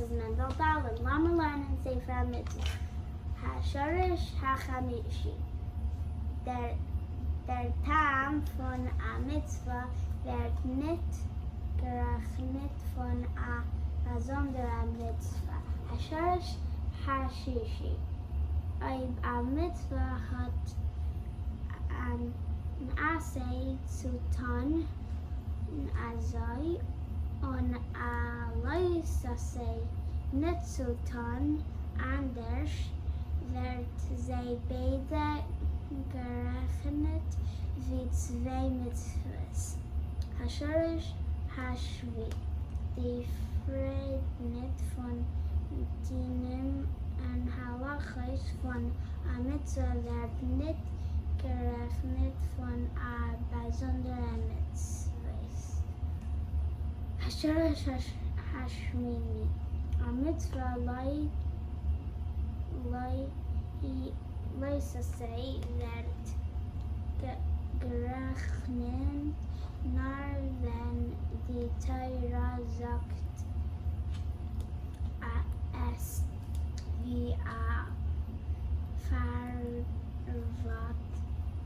דאס איז מענדל ד'. לאמיר לערנען ספר המצוות השורש החמישי. דער טעם פון א מצוה ווערט ניט גערעכנט פון א באזונדערע מצוה. השורש השישי. אויב א מצוה האט אן עשה צו טאן אזוי און א לא תעשה ניט צו טאן אנדערש, ווערט זיי ביידע גערעכנט ווי צוויי מצוות. השורש השביעי, די פרעדמעט פון דינים און הלכות פון א מצוה ווערט ניט גערעכנט פון א באזונדערע מצוות. השורש השמיני, א מצוה לא תעשה ווערט גערעכנט נאר ווען די תורה זאגט עס ווי א פארבאט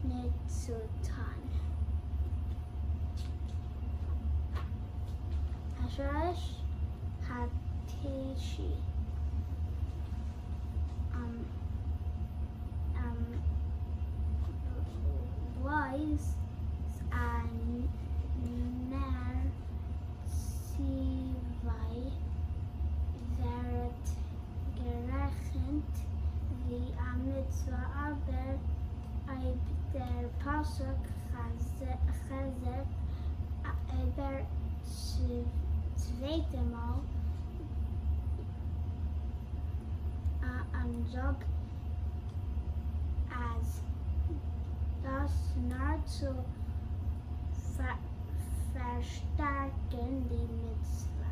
ניט צו טאן. השורש התשעי בלויז א נר ציווי ווערט גערעכנט ווי א מצוה אבער אויב דער פסוק חזר'ט איבער צווייטע מאל א אנזאג אז דאס נאר צו פארשטארקן די מצוה.